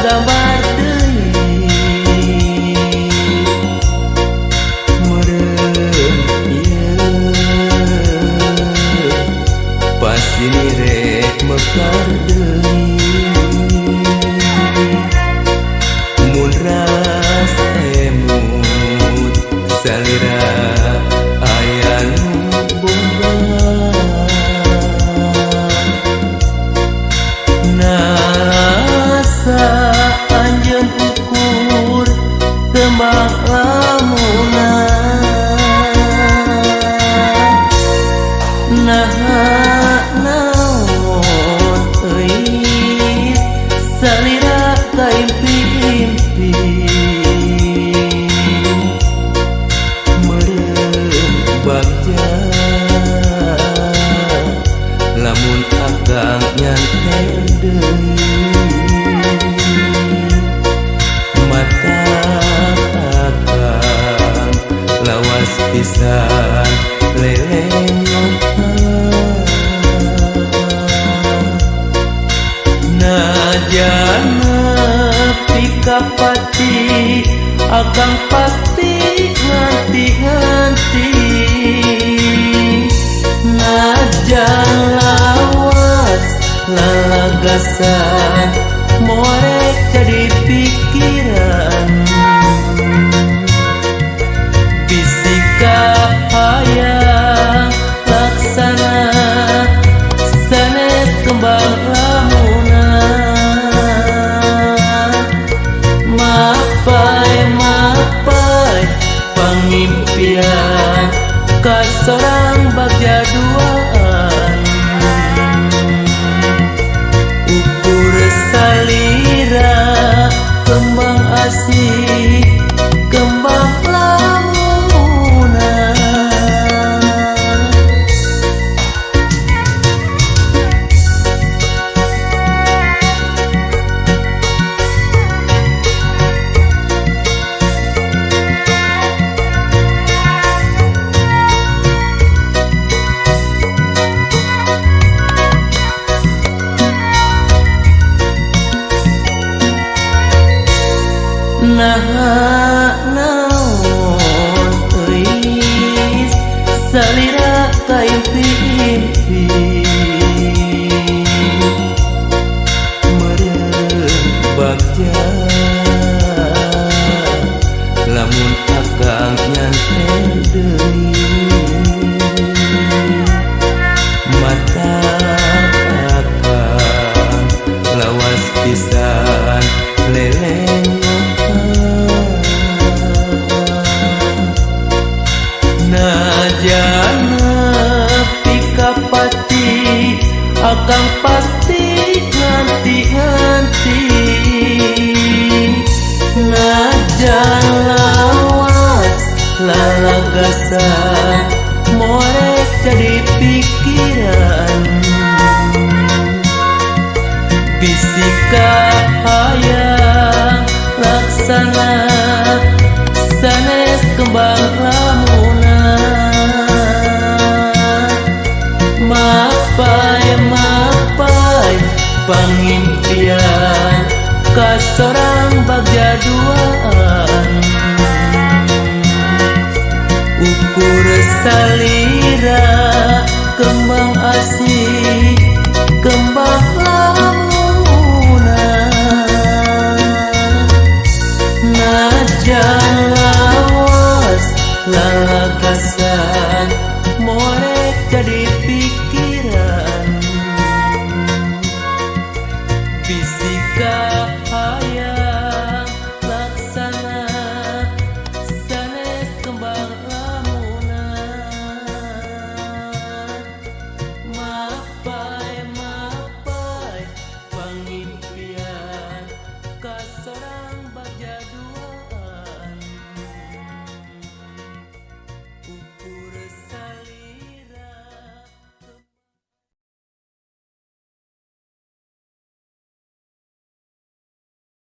kagambar deui meureun ieu pasti rek mekar deui mun ras emut salira aya nu boga nasa anjeun ukur tembang lamunan naha naon euy salira kaimpi-impi meureun bagja lamun akang nyanter deui mata akang lawas pisan lelengokan najan nepi ka pati akang pasti nganti-nganti najan lawas lalagasan morek jadi pikiran bisika hayang laksana sanes kembang lamunan mapai mapai pangimpian kasorang bagja duaan ukur salira kembang asih kembang lamunan. Naha naon euy salira kaimpi-impi meureun bagja lamun akang nyanter deui mata akang lawas pisan lelengokan najan nepi ka pati akang pasti nganti-nganti najan lawas lalagasan morek jadi pikiran bisika hayang laksana sanes kembang lamunan mapai mapai pangimpian kasorang bagja duaan ukur salira kembang asih kembang lamunan najan lawas lalagasan